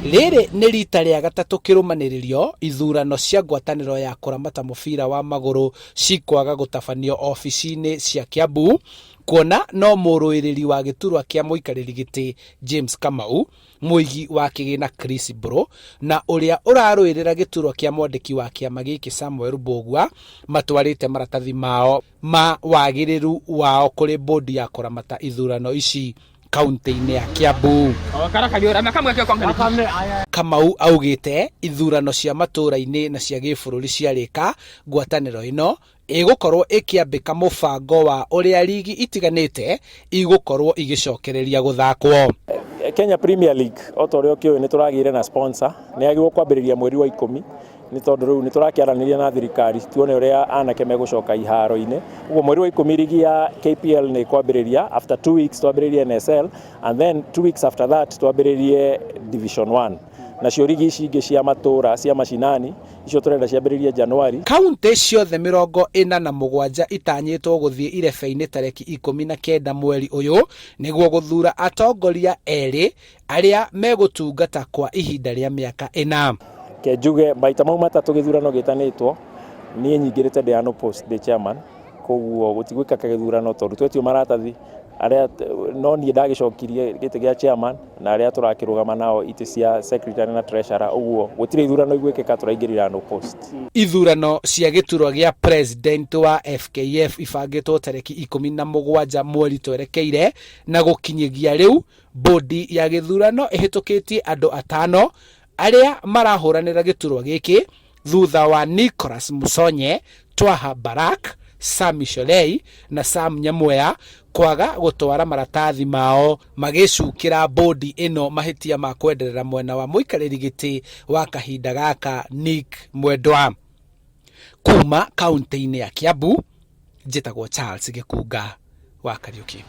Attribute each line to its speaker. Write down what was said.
Speaker 1: Rĩrĩ nĩ rita rĩa gatatũ kĩrũmanĩrĩrio ithurano cia ngwatanĩro ya kũramata mũbira wa magũrũ cikwaga gũtabanio obici-inĩ cia Kiambu kuona no mũrũĩrĩri wa gĩturwa kĩa mũikarĩri gĩtĩ James Kamau, mũigi wa kĩgĩna Chris Mbũrũ na ũrĩa ũrarũĩrĩra gĩturwa kĩa mwandĩki wa kĩama gĩkĩ Samuel Mbũgua matwarĩte maratathi mao ma wagĩrĩru wao kũrĩ bodi ya kũramata ithurano ici kaunti-inĩ ya Kiambu. Kamau augĩte ithurano cia matũra-inĩ na cia gĩbũrũri ciarĩka, ngwatanĩro ĩno ĩgũkorwo ĩkĩambĩka mũbango wa ũrĩa rigi itiganĩte igũkorwo igĩcokereria gũthakwo.
Speaker 2: Kenya Premier League o ta ũrĩa ũkĩũĩ nĩ tũragĩire na sponsor nĩ yagĩrĩirwo kwambĩrĩria mweri wa ikũmi nĩ tondũ rĩu nĩ tũrakĩaranĩria na thirikari tuone ũrĩa anake megũcoka iharo-inĩ ũguo mweri wa ikũmi rigi ya KPL nĩ ĩkwambĩrĩria after 2 weeks twambĩrĩrie NSL and then 2 weeks after that twambĩrĩrie Division 1. Nacio rigi ici ingĩ cia matũra cia macinani icio tũrenda ciambĩrĩrie Januari.
Speaker 1: Kauntĩ ciothe 47 itanyĩtwo gũthiĩ irebe-inĩ tarĩki 19 mweri ũyũ nĩguo gũthuura atongoria erĩ arĩa megũtungata kwa ihinda rĩa mĩaka 4.
Speaker 2: Ke njuge maita mau matatũ gĩthurano gĩtanĩtwo niĩ nyingĩrĩte ndĩ unopposed ndĩ chairman, koguo gũtigwĩkaka gĩthurano tondũ twetio maratathi arĩa no niĩ ndagĩcokirie gĩtĩ gĩa chairman na arĩa tũrakĩrũgama nao itĩ cia secretary na treasurer, ũguo gũtirĩ ithurano igwĩkĩka, tũraingĩrire unopposed.
Speaker 1: Ithurano cia gĩturwa gĩa president wa FKF ibangĩtwo tarĩki 17 mweri twerekeire na gũkinyĩgia rĩu bodi ya gĩthurano ĩhĩtũkĩtie andũ atano arĩa marahũranĩra gĩturwa gĩkĩ thutha wa Nicholas Musonye, Twaha Barak, Sami Sholei na Sam Nyamweya kwaga gũtwara maratathi mao magĩcukĩra bodi ĩno mahĩtia ma kwenderera mwena wa mũikarĩri gĩtĩ wa kahinda gaka Nick Mwendwa. Kuma kaunti-inĩ ya Kiambu, njĩtagwo Charles Gĩkunga wa Kariuki.